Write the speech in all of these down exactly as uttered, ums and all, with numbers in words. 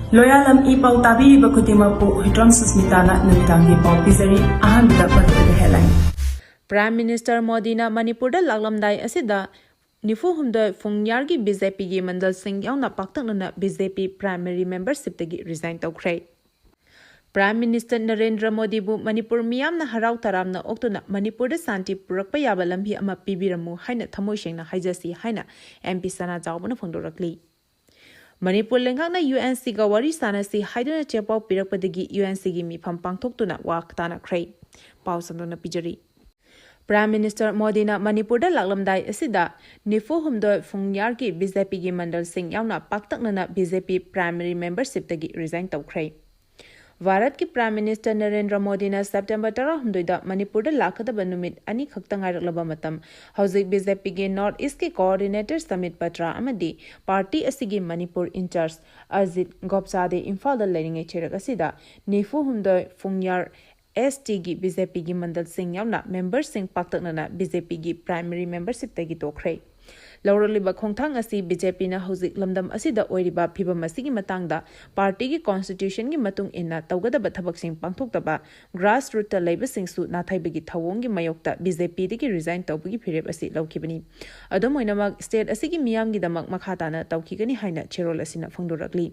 ꯂꯣꯌꯥꯂꯝ E ꯄꯥꯎ ꯇꯥꯕꯤꯔꯤꯕ ꯈꯨꯗꯤꯡꯃꯛꯄꯨ ꯍꯨꯏꯗ꯭ꯔꯣꯝ ꯁꯨꯁꯃꯤꯇꯥꯅ ꯅꯨꯃꯤꯗꯥꯡꯒꯤ ꯄꯥꯎ ꯄꯤꯖꯔꯤ꯫ ꯑꯍꯥꯟꯕꯗ ꯄꯟꯖꯕ headline꯫ Prime Minister ꯃꯣꯗꯤꯅ ꯃꯅꯤꯄꯨꯔꯗ ꯂꯥꯛꯂꯝꯗꯥꯏ ꯑꯁꯤꯗ ꯅꯤꯐꯨ ꯍꯨꯝꯗꯣꯏ ꯐꯨꯡꯌꯥꯔꯒꯤ BJPꯒꯤ ꯃꯟꯗꯜꯁꯤꯡ ꯌꯥꯎꯅ ꯄꯥꯛꯇꯛꯅꯅ BJP primary membershipꯇꯒꯤ resign ꯇꯧꯈ꯭ꯔꯦ꯫ Prime Minister ꯅꯔꯦꯟꯗ꯭ꯔ ꯃꯣꯗꯤꯕꯨ ꯃꯅꯤꯄꯨꯔ ꯃꯤꯌꯥꯝꯅ ꯍꯔꯥꯎ ꯇꯔꯥꯝꯅ ꯑꯣꯛꯇꯨꯅ ꯃꯅꯤꯄꯨꯔꯗ ꯁꯥꯟꯇꯤ ꯄꯨꯔꯛꯄ ꯌꯥꯕ ꯂꯝꯕꯤ ꯑꯃ ꯄꯤꯕꯤꯔꯝꯃꯨ ꯍꯥꯏꯅ ꯊꯃꯣꯏ ꯁꯦꯡꯅ ꯍꯥꯏꯖꯁꯤ ꯍꯥꯏꯅ MP ꯁꯅꯥꯖꯥꯎꯕꯅ ꯐꯣꯡꯗꯣꯔꯛꯂꯤ꯫ ꯃꯅꯤꯄꯨꯔ ꯂꯩꯉꯥꯛꯅ UNCꯒ ꯋꯥꯔꯤ ꯁꯥꯟꯅꯁꯤ ꯍꯥꯏꯗꯨꯅ ꯆꯦꯄꯥꯎ ꯄꯤꯔꯛꯄꯗꯒꯤ UNCꯒꯤ ꯃꯤꯐꯝ ꯄꯥꯡꯊꯣꯛꯇꯨꯅ ꯋꯥ ꯇꯥꯅꯈ꯭ꯔꯦ꯫ ꯄꯥꯎ ꯁꯟꯗꯣꯛꯅ ꯄꯤꯖꯔꯤ꯫ Prime Minister ꯃꯣꯗꯤꯅ ꯃꯅꯤꯄꯨꯔꯗ ꯂꯥꯛꯂꯝꯗꯥꯏ ꯑꯁꯤꯗ ꯅꯤꯐꯨ ꯍꯨꯝꯗꯣꯏ ꯐꯨꯡꯌꯥꯔꯒꯤ BJPꯒꯤ ꯃꯟꯗꯜꯁꯤꯡ ꯌꯥꯎꯅ ꯄꯥꯛꯇꯛꯅꯅ BJP primary membershipꯇꯒꯤ resign ꯇꯧꯈ꯭ꯔꯦ꯫ ꯚꯥꯔꯠꯀꯤ Prime Minister ꯅꯔꯦꯟꯗ꯭ꯔ ꯃꯣꯗꯤꯅ September ꯇꯔꯥꯍꯨꯝꯗꯣꯏꯗ ꯃꯅꯤꯄꯨꯔꯗ ꯂꯥꯛꯀꯗꯕ ꯅꯨꯃꯤꯠ ꯑꯅꯤ ꯈꯛꯇ ꯉꯥꯏꯔꯛꯂꯕ ꯃꯇꯝ, ꯍꯧꯖꯤꯛ BJPꯒꯤ North Eastꯀꯤ coordinator ꯁꯃꯤꯠ ꯄꯇ꯭ꯔꯥ ꯑꯃꯗꯤ party ꯑꯁꯤꯒꯤ ꯃꯅꯤꯄꯨꯔ in-charge ꯑꯖꯤꯠ ꯒꯣꯞꯆꯥꯗꯦ ꯏꯝꯐꯥꯜꯗ ꯂꯩꯔꯤꯉꯩ ꯆꯩꯔꯛ ꯑꯁꯤꯗ ꯅꯤꯐꯨ ꯍꯨꯝꯗꯣꯏ ꯐꯨꯡꯌꯥꯔ STꯒꯤ BJPꯒꯤ ꯃꯟꯗꯜꯁꯤꯡ ꯌꯥꯎꯅ memberꯁꯤꯡ ꯄꯥꯛꯇꯛꯅꯅ BJPꯒꯤ primary membershipꯇꯒꯤ ꯇꯣꯛꯈ꯭ꯔꯦ꯫ ꯂꯧꯔꯛꯂꯤꯕ ꯈꯣꯡꯊꯥꯡ ꯑꯁꯤ BJPꯅ ꯍꯧꯖꯤꯛ ꯂꯝꯗꯝ ꯑꯁꯤꯗ ꯑꯣꯏꯔꯤꯕ ꯐꯤꯚꯝ ꯑꯁꯤꯒꯤ ꯃꯇꯥꯡꯗ partyꯒꯤ constitutionꯒꯤ ꯃꯇꯨꯡ ꯏꯟꯅ ꯇꯧꯒꯗꯕ ꯊꯕꯛꯁꯤꯡ ꯄꯥꯡꯊꯣꯛꯇꯕ grassrootꯇ ꯂꯩꯕꯁꯤꯡꯁꯨ ꯅꯥꯊꯩꯕꯒꯤ ꯊꯧꯑꯣꯡꯒꯤ ꯃꯥꯌꯣꯛꯇ BJPꯗꯒꯤ resign ꯇꯧꯕꯒꯤ ꯐꯤꯔꯦꯞ ꯑꯁꯤ ꯂꯧꯈꯤꯕꯅꯤ꯫ ꯑꯗꯨꯝ ꯑꯣꯏꯅꯃꯛ, state ꯑꯁꯤꯒꯤ ꯃꯤꯌꯥꯝꯒꯤꯗꯃꯛ ꯃꯈꯥ ꯇꯥꯅ ꯇꯧꯈꯤꯒꯅꯤ ꯍꯥꯏꯅ ꯆꯦꯔꯣꯜ ꯑꯁꯤꯅ ꯐꯣꯡꯗꯣꯔꯛꯂꯤ꯫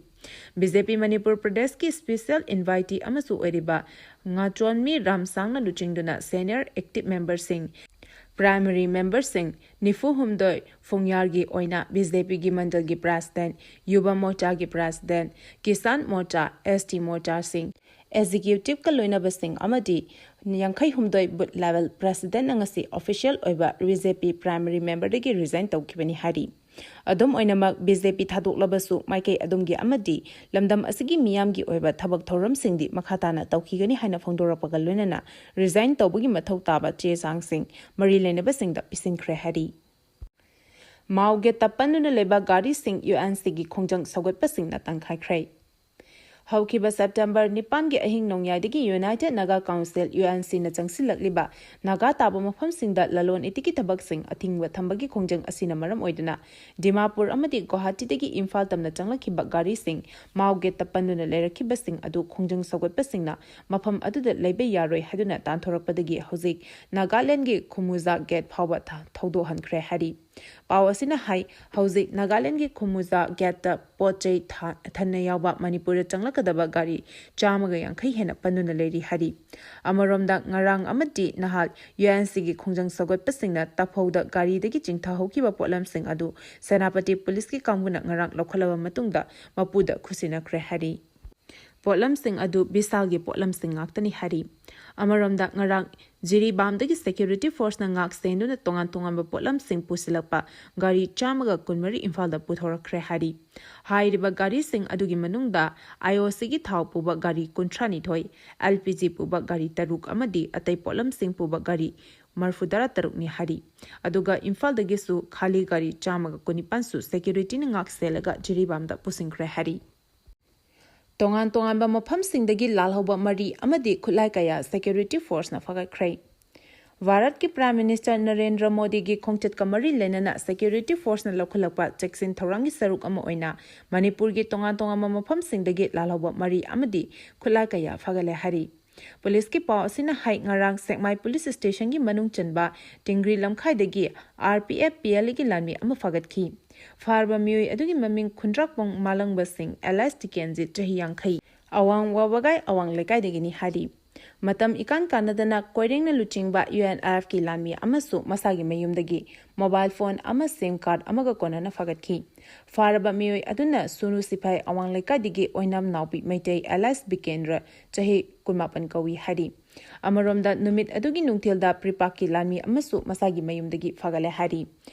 BJP ꯃꯅꯤꯄꯨꯔ ꯄ꯭ꯔꯗꯦꯁꯀꯤ special invitee ꯑꯃꯁꯨ ꯑꯣꯏꯔꯤꯕ ꯉꯥꯆꯣꯟꯃꯤ ꯔꯥꯝꯁꯥꯡꯅ ꯂꯨꯆꯤꯡꯗꯨꯅ senior active memberꯁꯤꯡ, primary memberꯁꯤꯡ, ꯅꯤꯐꯨ ꯍꯨꯝꯗꯣꯏ ꯐꯨꯡꯌꯥꯔꯒꯤ ꯑꯣꯏꯅ BJPꯒꯤ ꯃꯟꯗꯜꯒꯤ president, ꯌꯨꯕ ꯃꯣꯔꯆꯥꯒꯤ president, ꯀꯤꯁꯥꯟ ꯃꯣꯔꯆꯥ, ST ꯃꯣꯔꯆꯥꯁꯤꯡ, executiveꯀ ꯂꯣꯏꯅꯕꯁꯤꯡ ꯑꯃꯗꯤ ꯌꯥꯡꯈꯩ ꯍꯨꯝꯗꯣꯏ booth level presidentꯅ ꯉꯁꯤ official ꯑꯣꯏꯕ BJP primary memberꯗꯒꯤ resign ꯇꯧꯈꯤꯕꯅꯤ ꯍꯥꯏꯔꯤ꯫ ꯑꯗꯨꯝ ꯑꯣꯏꯅꯃꯛ, BJP ꯊꯥꯗꯣꯛꯂꯕꯁꯨ ꯃꯥꯏꯀꯩ ꯑꯗꯨꯝꯒꯤ ꯑꯃꯗꯤ ꯂꯝꯗꯝ ꯑꯁꯤꯒꯤ ꯃꯤꯌꯥꯝꯒꯤ ꯑꯣꯏꯕ ꯊꯕꯛ ꯊꯧꯔꯝꯁꯤꯡꯗꯤ ꯃꯈꯥ ꯇꯥꯅ ꯇꯧꯈꯤꯒꯅꯤ ꯍꯥꯏꯅ ꯐꯣꯡꯗꯣꯔꯛꯄꯒ ꯂꯣꯏꯅꯅ resign ꯇꯧꯕꯒꯤ ꯃꯊꯧ ꯇꯥꯕ ꯆꯦ ꯆꯥꯡꯁꯤꯡ ꯃꯔꯤ ꯂꯩꯅꯕꯁꯤꯡꯗ ꯄꯤꯁꯤꯟꯈ꯭ꯔꯦ ꯍꯥꯏꯔꯤ꯫ ꯃꯥꯎꯒꯦꯠꯇ ꯄꯟꯗꯨꯅ ꯂꯩꯕ ꯒꯥꯔꯤꯁꯤꯡ UNCꯒꯤ ꯈꯣꯡꯖꯪ ꯁꯧꯒꯠꯄꯁꯤꯡꯅ ꯇꯪꯈꯥꯏꯈ꯭ꯔꯦ꯫ ꯍꯧꯈꯤꯕ ꯁꯦꯞꯇꯦꯝꯕꯔ ꯅꯤꯄꯥꯟꯒꯤ ꯑꯍꯤꯡ ꯅꯣꯡꯌꯥꯏꯗꯒꯤ United Naga Council, UNC, ꯅ ꯆꯪꯁꯤꯜꯂꯛꯂꯤꯕ ꯅꯥꯒꯥ ꯇꯥꯕ ꯃꯐꯝꯁꯤꯡꯗ ꯂꯂꯣꯟ ꯏꯇꯤꯛꯀꯤ ꯊꯕꯛꯁꯤꯡ ꯑꯊꯤꯡꯕ ꯊꯝꯕꯒꯤ ꯈꯣꯡꯖꯪ ꯑꯁꯤꯅ ꯃꯔꯝ ꯑꯣꯏꯗꯨꯅ ꯗꯤꯃꯥꯄꯨꯔ ꯑꯃꯗꯤ ꯒꯨꯋꯥꯍꯥꯇꯤꯗꯒꯤ ꯏꯝꯐꯥꯜ ꯇꯝꯅ ꯆꯪꯂꯛꯈꯤꯕ ꯒꯥꯔꯤꯁꯤꯡ ꯃꯥꯎ ꯒꯦꯠꯇ ꯄꯟꯗꯨꯅ ꯂꯩꯔꯛꯈꯤꯕꯁꯤꯡ ꯑꯗꯨ ꯈꯣꯡꯖꯪ ꯁꯧꯒꯠꯄꯁꯤꯡꯅ ꯃꯐꯝ ꯑꯗꯨꯗ ꯂꯩꯕ ꯌꯥꯔꯣꯏ ꯍꯥꯏꯗꯨꯅ ꯇꯥꯟꯊꯣꯔꯛꯄꯗꯒꯤ ꯍꯧꯖꯤꯛ ꯅꯥꯒꯥꯂꯦꯟꯗꯒꯤ ꯈꯨꯃꯨꯖꯥ ꯒꯦꯠ ꯐꯥꯎꯕ ꯊ-, ꯊꯧꯗꯣꯛꯍꯟꯈ꯭ꯔꯦ ꯍꯥꯏꯔꯤ꯫ ꯄꯥꯎ ꯑꯁꯤꯅ ꯍꯥꯏ, ꯍꯧꯖꯤꯛ ꯅꯥꯒꯥꯂꯦꯟꯗꯒꯤ ꯈꯨꯃꯨꯖꯥ ꯒꯦꯠꯇ ꯄꯣꯠ ꯆꯩ ꯊꯥ-, ꯊꯟꯅ ꯌꯥꯎꯕ ꯃꯅꯤꯄꯨꯔꯗ ꯆꯪꯂꯛꯀꯗꯕ ꯒꯥꯔꯤ ꯆꯥꯝꯃꯒ ꯌꯥꯡꯈꯩ ꯍꯦꯟꯅ ꯄꯟꯗꯨꯅ ꯂꯩꯔꯤ ꯍꯥꯏꯔꯤ꯫ ꯑꯃꯔꯣꯝꯗ, ꯉꯔꯥꯡ ꯑꯃꯗꯤ ꯅꯍꯥꯜ UNC ꯒꯤ ꯈꯣꯡꯖꯪ ꯁꯧꯒꯠꯄꯁꯤꯡꯅ ꯇꯥꯐꯧꯗ ꯒꯥꯔꯤꯗꯒꯤ ꯆꯤꯡꯊꯍꯧꯈꯤꯕ ꯄꯣꯠꯂꯝꯁꯤꯡ ꯑꯗꯨ ꯁꯦꯅꯥꯄꯇꯤ ꯄꯨꯂꯤꯁꯀꯤ ꯀꯥꯡꯕꯨꯅ ꯉꯔꯥꯡ ꯂꯧꯈꯠꯂꯕ ꯃꯇꯨꯡꯗ ꯃꯄꯨꯗ ꯈꯨꯠꯁꯤꯟꯅꯈ꯭ꯔꯦ ꯍꯥꯏꯔꯤ꯫ ꯄꯣꯠꯂꯝꯁꯤꯡ ꯑꯗꯨ ꯕꯤꯁꯥꯜꯒꯤ ꯄꯣꯠꯂꯝꯁꯤꯡ ꯉꯥꯛꯇꯅꯤ ꯍꯥꯏꯔꯤ꯫ ꯑꯃꯔꯣꯝꯗ, ꯉꯔꯥꯡ ꯖꯤꯔꯤꯕꯥꯝꯗꯒꯤ security force ꯅ ꯉꯥꯛ ꯁꯦꯟꯗꯨꯅ ꯇꯣꯉꯥꯟ ꯇꯣꯉꯥꯟꯕ ꯄꯣꯠꯂꯝꯁꯤꯡ ꯄꯨꯁꯤꯜꯂꯛꯄ ꯒꯥꯔꯤ ꯆꯥꯝꯃꯒ ꯀꯨꯟꯃꯔꯤ ꯏꯝꯐꯥꯜꯗ ꯄꯨꯊꯣꯔꯛꯈ꯭ꯔꯦ ꯍꯥꯏꯔꯤ꯫ ꯍꯥꯏꯔꯤꯕ ꯒꯥꯔꯤꯁꯤꯡ ꯑꯗꯨꯒꯤ ꯃꯅꯨꯡꯗ IOC ꯒꯤ ꯊꯥꯎ ꯄꯨꯕ ꯒꯥꯔꯤ ꯀꯨꯟꯊ꯭ꯔꯥꯅꯤꯊꯣꯏ, LPG ꯄꯨꯕ ꯒꯥꯔꯤ ꯇꯔꯨꯛ ꯑꯃꯗꯤ ꯑꯇꯩ ꯄꯣꯠꯂꯝꯁꯤꯡ ꯄꯨꯕ ꯒꯥꯔꯤ ꯃꯔꯐꯨꯇꯔꯥ ꯇꯔꯨꯛꯅꯤ ꯍꯥꯏꯔꯤ꯫ ꯑꯗꯨꯒ ꯏꯝꯐꯥꯜꯗꯒꯤꯁꯨ ꯈꯥꯂꯤ ꯒꯥꯔꯤ ꯆꯥꯝꯃꯒ ꯀꯨꯟꯅꯤꯄꯥꯟꯁꯨ security ꯅ ꯉꯥꯛ ꯁꯦꯜꯂꯒ ꯖꯤꯔꯤꯕꯥꯝꯗ ꯄꯨꯁꯤꯟꯈ꯭ꯔꯦ ꯍꯥꯏꯔꯤ꯫ ꯇꯣꯉꯥꯟ ꯇꯣꯉꯥꯟꯕ ꯃꯐꯝꯁꯤꯡꯗꯒꯤ ꯂꯥꯜꯍꯧꯕ ꯃꯔꯤ ꯑꯃꯗꯤ ꯈꯨꯠꯂꯥꯏ ꯀꯌꯥ security force ꯅ ꯐꯥꯒꯠꯈ꯭ꯔꯦ꯫ ꯚꯥꯔꯠꯀꯤ Prime Minister ꯅꯔꯦꯟꯗ꯭ꯔ ꯃꯣꯗꯤꯒꯤ ꯈꯣꯡꯆꯠꯀ ꯃꯔꯤ ꯂꯩꯅꯅ security force ꯅ ꯂꯧꯈꯠꯂꯛꯄ ꯆꯦꯛꯁꯤꯟ ꯊꯧꯔꯥꯡꯒꯤ ꯁꯔꯨꯛ ꯑꯃ ꯑꯣꯏꯅ ꯃꯅꯤꯄꯨꯔꯒꯤ ꯇꯣꯉꯥꯟ ꯇꯣꯉꯥꯟꯕ ꯃꯐꯝꯁꯤꯡꯗꯒꯤ ꯂꯥꯜꯍꯧꯕ ꯃꯔꯤ ꯑꯃꯗꯤ ꯈꯨꯠꯂꯥꯏ ꯀꯌꯥ ꯐꯥꯒꯠꯂꯦ ꯍꯥꯏꯔꯤ꯫ ꯄꯨꯂꯤꯁꯀꯤ ꯄꯥꯎ ꯑꯁꯤꯅ ꯍꯥꯏ, ꯉꯔꯥꯡ ꯁꯦꯛꯃꯥꯏ ꯄꯨꯂꯤꯁ ꯁ꯭ꯇꯦꯁꯟꯒꯤ ꯃꯅꯨꯡ ꯆꯟꯕ ꯇꯤꯡꯒ꯭ꯔꯤ ꯂꯝꯈꯥꯏꯗꯒꯤ RPF PLA ꯒꯤ ꯂꯥꯟꯃꯤ ꯑꯃ ꯐꯥꯒꯠꯈꯤ꯫ ꯐꯥꯔꯕ ꯃꯤꯑꯣꯏ ꯑꯗꯨꯒꯤ ꯃꯃꯤꯡ ꯈꯨꯟꯗ꯭ꯔꯥꯛꯄꯝ ꯃꯥꯂꯪꯕ ꯁꯤꯡ alias ꯇꯤꯀꯦꯟꯖꯤꯠ, ꯆꯍꯤ ꯌꯥꯡꯈꯩ, ꯑꯋꯥꯡ ꯋꯥꯕꯒꯥꯏ ꯑꯋꯥꯡ ꯂꯩꯀꯥꯏꯗꯒꯤꯅꯤ ꯍꯥꯏꯔꯤ꯫ ꯃꯇꯝ ꯏꯀꯥꯟ ꯀꯥꯟꯅꯗꯅ ꯀꯣꯏꯔꯦꯡꯅ ꯂꯨꯆꯤꯡꯕ UNIF ꯀꯤ ꯂꯥꯟꯃꯤ ꯑꯃꯁꯨ ꯃꯁꯥꯒꯤ ꯃꯌꯨꯝꯗꯒꯤ mobile phone ꯑꯃ SIM card ꯑꯃꯒ ꯀꯣꯟꯅꯅ ꯐꯥꯒꯠꯈꯤ꯫ ꯐꯥꯔꯕ ꯃꯤꯑꯣꯏ ꯑꯗꯨꯅ ꯁꯨꯅꯨ ꯁꯤꯐꯥꯏ ꯑꯋꯥꯡ ꯂꯩꯀꯥꯏꯗꯒꯤ ꯑꯣꯏꯅꯥꯝ ꯅꯥꯎꯕꯤ ꯃꯩꯇꯩ alias ꯕꯤꯀꯦꯟꯗ꯭ꯔ, ꯆꯍꯤ ꯀꯨꯟꯃꯥꯄꯟ ꯀꯧꯏ ꯍꯥꯏꯔꯤ꯫ ꯑꯃꯔꯣꯝꯗ, ꯅꯨꯃꯤꯠ ꯑꯗꯨꯒꯤ ꯅꯨꯡꯊꯤꯜꯗ ꯄ꯭ꯔꯤꯄꯥꯛꯀꯤ ꯂꯥꯟꯃꯤ ꯑꯃꯁꯨ ꯃꯁꯥꯒꯤ ꯃꯌꯨꯝꯗꯒꯤ ꯐꯥꯒꯠꯂꯦ ꯍꯥꯏꯔꯤ꯫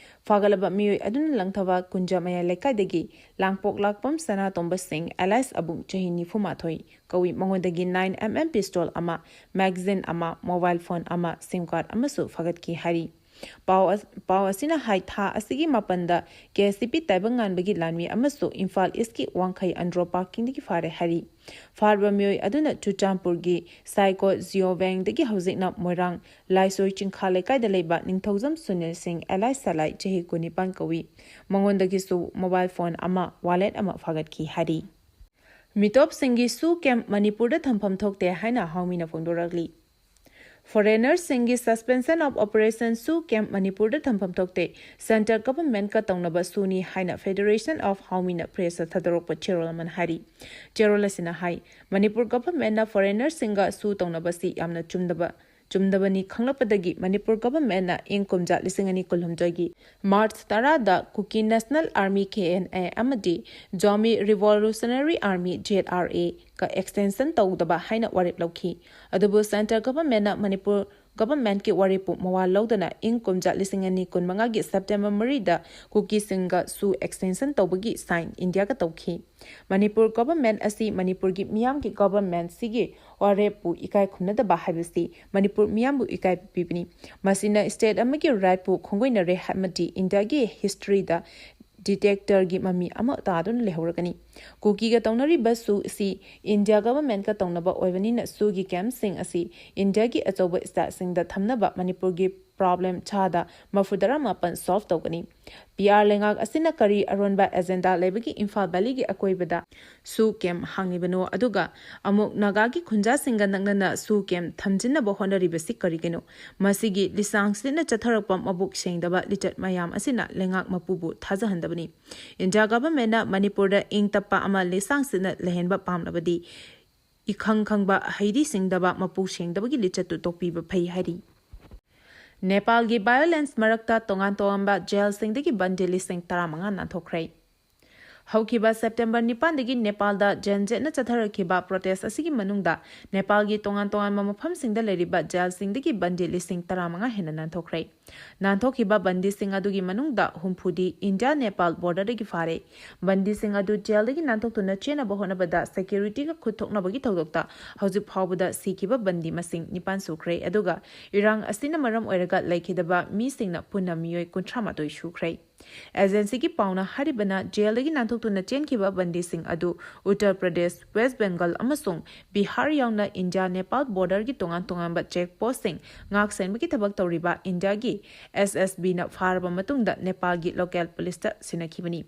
ꯐꯥꯒꯠꯂꯕ ꯃꯤꯑꯣꯏ ꯑꯗꯨꯅ ꯂꯪꯊꯕꯥꯜ ꯀꯨꯟꯖꯃꯌꯥꯏ ꯂꯩꯀꯥꯏꯗꯒꯤ ꯂꯥꯡꯄꯣꯛ ꯂꯥꯛꯄꯝ ꯁꯅꯥꯇꯣꯝꯕ ꯁꯤꯡ alias ꯑꯕꯨꯡ, ꯆꯍꯤ ꯅꯤꯐꯨ ꯃꯥꯊꯣꯏ ꯀꯧꯏ꯫ ꯃꯉꯣꯟꯗꯒꯤ nine MM pistol ꯑꯃ, magazine ꯑꯃ, mobile phone ꯑꯃ, SIM card ꯑꯃꯁꯨ ꯐꯥꯒꯠꯈꯤ ꯍꯥꯏꯔꯤ꯫ ꯄꯥꯎ ꯑꯁ-, ꯄꯥꯎ ꯑꯁꯤꯅ ꯍꯥꯏ, ꯊꯥ ꯑꯁꯤꯒꯤ ꯃꯥꯄꯟꯗ ꯀꯦ ꯑꯦꯁ ꯁꯤ ꯄꯤ ꯇꯥꯏꯕꯪ ꯉꯥꯟꯕꯒꯤ ꯂꯥꯟꯃꯤ ꯑꯃꯁꯨ ꯏꯝꯐꯥꯜ ꯏꯁꯀꯤ ꯋꯥꯡꯈꯩ ꯑꯟꯗ꯭ꯔꯣ ꯄꯥꯔꯀꯤꯡꯗꯒꯤ ꯐꯥꯔꯦ ꯍꯥꯏꯔꯤ꯫ ꯐꯥꯔꯕ ꯃꯤꯑꯣꯏ ꯑꯗꯨꯅ ꯆꯨꯔꯆꯥꯟꯄꯨꯔꯒꯤ ꯁꯥꯏꯀꯣ ꯖꯤꯑꯣ ꯕꯦꯡꯗꯒꯤ ꯍꯧꯖꯤꯛꯅ ꯃꯣꯏꯔꯥꯡ ꯂꯥꯏꯁꯣꯏ ꯆꯤꯡꯈꯥ ꯂꯩꯀꯥꯏꯗ ꯂꯩꯕ ꯅꯤꯡꯊꯧꯖꯝ ꯁꯨꯅꯤꯜ ꯁꯤꯡ ꯑꯦꯂꯥꯏ ꯁꯂꯥꯏ ꯆꯍꯤ ꯀꯨꯟꯅꯤꯄꯥꯟ ꯀꯧꯏ꯫ ꯃꯉꯣꯟꯗꯒꯤꯁꯨ ꯃꯣꯕꯥꯏꯜ ꯐꯣꯟ ꯑꯃ, ꯋꯥꯂꯦꯠ ꯑꯃ ꯐꯥꯒꯠꯈꯤ ꯍꯥꯏꯔꯤ꯫ ꯃꯤꯇꯣꯞꯁꯤꯡꯒꯤ ꯁꯨ ꯀꯦꯝꯞ ꯃꯅꯤꯄꯨꯔꯗ ꯊꯝꯐꯝ ꯊꯣꯛꯇꯦ ꯍꯥꯏꯅ ꯍꯥꯎꯃꯤꯅ ꯐꯣꯡꯗꯣꯔꯛꯂꯤ꯫ ꯐꯣꯔꯦꯅꯔꯁꯤꯡꯒꯤ suspension of operation ꯁꯨ ꯀꯦꯝꯞ ꯃꯅꯤꯄꯨꯔꯗ ꯊꯝꯐꯝ ꯊꯣꯛꯇꯦ, ꯁꯦꯟꯇꯔ ꯒꯚꯔꯟꯃꯦꯟꯠꯀ ꯇꯧꯅꯕ ꯁꯨꯅꯤ ꯍꯥꯏꯅ Federation of ꯍꯥꯎꯃꯤꯅ ꯄ꯭ꯔꯦꯁꯇ ꯊꯥꯗꯣꯔꯛꯄ ꯆꯦꯔꯣꯜ ꯑꯃꯅ ꯍꯥꯏꯔꯤ꯫ ꯆꯦꯔꯣꯜ ꯑꯁꯤꯅ ꯍꯥꯏ, ꯃꯅꯤꯄꯨꯔ ꯒꯚꯔꯟꯃꯦꯟꯠꯅ ꯐꯣꯔꯦꯅꯔꯁꯤꯡꯒ ꯁꯨ ꯇꯧꯅꯕꯁꯤ ꯌꯥꯝꯅ ꯆꯨꯝꯗꯕ, ꯆꯨꯝꯗꯕꯅꯤ ꯈꯪꯂꯛꯄꯗꯒꯤ ꯃꯅꯤꯄꯨꯔ ꯒꯚꯔꯟꯃꯦꯟꯠꯅ ꯏꯪ ꯀꯨꯝꯖꯥ ꯂꯤꯁꯤꯡ ꯑꯅꯤ ꯀꯨꯟꯍꯨꯝꯗꯣꯏꯒꯤ ꯃꯥꯔꯆ ꯇꯔꯥꯗ Kuki national army, K N A, ꯑꯃꯗꯤ Zomi revolutionary army, J R A, ꯀ extension ꯇꯧꯗꯕ ꯍꯥꯏꯅ ꯋꯥꯔꯦꯞ ꯂꯧꯈꯤ꯫ ꯑꯗꯨꯕꯨ ꯁꯦꯟꯇꯔ ꯒꯚꯔꯟꯃꯦꯟꯠꯅ ꯃꯅꯤꯄꯨꯔ ꯒꯚꯔꯟꯃꯦꯟꯠꯀꯤ ꯋꯥꯔꯦꯞꯄꯨ ꯃꯋꯥ ꯂꯧꯗꯅ ꯏꯪ ꯀꯨꯝꯖꯥ ꯂꯤꯁꯤꯡ ꯑꯅꯤ ꯀꯨꯟꯃꯉꯥꯒꯤ ꯁꯦꯞꯇꯦꯝꯕꯔ ꯃꯔꯤꯗ ꯀꯨꯀꯤꯁꯤꯡꯒ ꯁꯨ extension ꯇꯧꯕꯒꯤ sign ꯏꯟꯗꯤꯌꯥꯒ ꯇꯧꯈꯤ꯫ ꯃꯅꯤꯄꯨꯔ ꯒꯚꯔꯟꯃꯦꯟꯠ ꯑꯁꯤ ꯃꯅꯤꯄꯨꯔꯒꯤ ꯃꯤꯌꯥꯝꯒꯤ ꯒꯚꯔꯟꯃꯦꯟꯠꯁꯤꯒꯤ ꯋꯥꯔꯦꯞꯄꯨ ꯏꯀꯥꯏ ꯈꯨꯝꯅꯗꯕ ꯍꯥꯏꯕꯁꯤ ꯃꯅꯤꯄꯨꯔ ꯃꯤꯌꯥꯝꯕꯨ ꯏꯀꯥꯏ ꯄꯤꯕꯅꯤ꯫ ꯃꯁꯤꯅ state ꯑꯃꯒꯤ rightꯄꯨ ꯈꯣꯡꯒꯣꯏꯅꯔꯦ ꯑꯃꯗꯤ ꯏꯟꯗꯤꯌꯥꯒꯤ historyꯗ dictatorꯒꯤ ꯃꯃꯤ ꯑꯃ ꯇꯥꯗꯨꯅ ꯂꯩꯍꯧꯔꯒꯅꯤ꯫ ꯀꯨꯀꯤꯒ ꯇꯧꯅꯔꯤꯕ ꯁꯨ ꯑꯁꯤ ꯏꯟꯗꯤꯌꯥ ꯒꯚꯔꯟꯃꯦꯟꯠꯀ ꯇꯧꯅꯕ ꯑꯣꯏꯕꯅꯤꯅ ꯁꯨꯒꯤ ꯀꯦꯝꯞꯁꯤꯡ ꯑꯁꯤ ꯏꯟꯗꯤꯌꯥꯒꯤ ꯑꯆꯧꯕ stateꯁꯤꯡꯗ ꯊꯝꯅꯕ ꯃꯅꯤꯄꯨꯔꯒꯤ problem ꯆꯥꯗ ꯃꯔꯐꯨꯇꯔꯥ ꯃꯥꯄꯟ solve ꯇꯧꯒꯅꯤ꯫ ꯄꯤ ꯑꯥꯔ ꯂꯩꯉꯥꯛ ꯑꯁꯤꯅ ꯀꯔꯤ ꯑꯔꯣꯟꯕ agenda ꯂꯩꯕꯒꯤ ꯏꯝꯐꯥꯜ ꯚꯦꯂꯤꯒꯤ ꯑꯀꯣꯏꯕꯗ ꯁꯨ ꯀꯦꯝꯞ ꯍꯥꯡꯂꯤꯕꯅꯣ? ꯑꯗꯨꯒ ꯑꯃꯨꯛ ꯅꯥꯒꯥꯒꯤ ꯈꯨꯟꯖꯥꯁꯤꯡꯒ ꯅꯛꯅꯅ ꯁꯨ ꯀꯦꯝꯞ ꯊꯝꯖꯤꯟꯅꯕ ꯍꯣꯠꯅꯔꯤꯕꯁꯤ ꯀꯔꯤꯒꯤꯅꯣ? ꯃꯁꯤꯒꯤ ꯂꯤꯆꯥꯡꯁꯤꯠꯅ ꯆꯠꯊꯔꯛꯄ ꯃꯕꯨꯛ ꯁꯦꯡꯗꯕ ꯂꯤꯆꯠ ꯃꯌꯥꯝ ꯑꯁꯤꯅ ꯂꯩꯉꯥꯛ ꯃꯄꯨꯕꯨ ꯊꯥꯖꯍꯟꯗꯕꯅꯤ꯫ ꯏꯟꯗꯤꯌꯥ ꯒꯚꯔꯟꯃꯦꯟꯠꯅ ꯃꯅꯤꯄꯨꯔꯗ ꯏꯪ ꯇꯞꯄ ꯑꯃ ꯂꯤꯆꯥꯡꯁꯤꯠꯅ ꯂꯩꯍꯟꯕ ꯄꯥꯝꯂꯕꯗꯤ ꯏꯈꯪ ꯈꯪꯕ, ꯍꯩꯗꯤ ꯁꯤꯡꯗꯕ, ꯃꯄꯨ ꯁꯦꯡꯗꯕꯒꯤ ꯂꯤꯆꯠꯇꯨ ꯇꯣꯛꯄꯤꯕ ꯐꯩ ꯍꯥꯏꯔꯤ꯫ ꯅꯦꯄꯥꯜꯒꯤ violence ꯃꯔꯛꯇ ꯇꯣꯉꯥꯟ ꯇꯣꯉꯥꯟꯕ ꯖꯦꯜꯁꯤꯡꯗꯒꯤ ꯕꯟꯗꯤ ꯂꯤꯁꯤꯡ ꯇꯔꯥꯃꯉꯥ ꯅꯥꯟꯊꯣꯛꯈ꯭ꯔꯦ꯫ ꯍꯧꯈꯤꯕ ꯁꯦꯞꯇꯦꯝꯕꯔ ꯅꯤꯄꯥꯟꯗꯒꯤ ꯅꯦꯄꯥꯜꯗ ꯖꯦꯟ ꯖꯦꯠꯅ ꯆꯠꯊꯔꯛꯈꯤꯕ ꯄ꯭ꯔꯣꯇꯦꯁ ꯑꯁꯤꯒꯤ ꯃꯅꯨꯡꯗ ꯅꯦꯄꯥꯜꯒꯤ ꯇꯣꯉꯥꯟ ꯇꯣꯉꯥꯟꯕ ꯃꯐꯝꯁꯤꯡꯗ ꯂꯩꯔꯤꯕ ꯖꯦꯜꯁꯤꯡꯗꯒꯤ ꯕꯟꯗꯤ ꯂꯤꯁꯤꯡ ꯇꯔꯥꯃꯉꯥ ꯍꯦꯟꯅ ꯅꯥꯟꯊꯣꯛꯈ꯭ꯔꯦ꯫ ꯅꯥꯟꯊꯣꯛꯈꯤꯕ ꯕꯟꯗꯤꯁꯤꯡ ꯑꯗꯨꯒꯤ ꯃꯅꯨꯡꯗ ꯍꯨꯝꯐꯨꯗꯤ ꯏꯟꯗꯤꯌꯥ ꯅꯦꯄꯥꯜ ꯕꯣꯔꯗꯔꯗꯒꯤ ꯐꯥꯔꯦ꯫ ꯕꯟꯗꯤꯁꯤꯡ ꯑꯗꯨ ꯖꯦꯜꯗꯒꯤ ꯅꯥꯟꯊꯣꯛꯇꯨꯅ ꯆꯦꯟꯅꯕ ꯍꯣꯠꯅꯕꯗ ꯁꯦꯀ꯭ꯌꯨꯔꯤꯇꯤꯒ ꯈꯨꯠ ꯊꯣꯛꯅꯕꯒꯤ ꯊꯧꯗꯣꯛꯇ ꯍꯧꯖꯤꯛ ꯐꯥꯎꯕꯗ ꯁꯤꯈꯤꯕ ꯕꯟꯗꯤ ꯃꯁꯤꯡ ꯅꯤꯄꯥꯟ ꯁꯨꯈ꯭ꯔꯦ, ꯑꯗꯨꯒ ꯏꯔꯥꯡ ꯑꯁꯤꯅ ꯃꯔꯝ ꯑꯣꯏꯔꯒ ꯂꯩꯈꯤꯗꯕ ꯃꯤꯁꯤꯡꯅ ꯄꯨꯟꯅ ꯃꯤꯑꯣꯏ ꯀꯨꯟꯊ꯭ꯔꯥ ꯃꯥꯊꯣꯏ ꯁꯨꯈ꯭ꯔꯦ꯫ ꯑꯦꯖꯦꯟꯁꯤꯒꯤ ꯄꯥꯎꯅ ꯍꯥꯏꯔꯤꯕꯅ ꯖꯦꯜꯗꯒꯤ ꯅꯥꯟꯊꯣꯛꯇꯨꯅ ꯆꯦꯟꯈꯤꯕ ꯕꯟꯗꯤꯁꯤꯡ ꯑꯗꯨ ꯎꯠꯇꯔ ꯄ꯭ꯔꯗꯦꯁ, ꯋꯦꯁ ꯕꯦꯡꯒꯜ ꯑꯃꯁꯨꯡ ꯕꯤꯍꯥꯔ ꯌꯥꯎꯅ ꯏꯟꯗꯤꯌꯥ ꯅꯦꯄꯥꯜ ꯕꯣꯔꯗꯔꯒꯤ ꯇꯣꯉꯥꯟ ꯇꯣꯉꯥꯟꯕ ꯆꯦꯛ ꯄꯣꯁꯁꯤꯡ ꯉꯥꯛ ꯁꯦꯟꯕꯒꯤ ꯊꯕꯛ ꯇꯧꯔꯤꯕ ꯏꯟꯗꯤꯌꯥꯒꯤ ꯑꯦꯁ ꯑꯦꯁ ꯕꯤꯅ ꯐꯥꯔꯕ ꯃꯇꯨꯡꯗ ꯅꯦꯄꯥꯜꯒꯤ ꯂꯣꯀꯦꯜ ꯄꯨꯂꯤꯁꯇ ꯁꯤꯟꯅꯈꯤꯕꯅꯤ꯫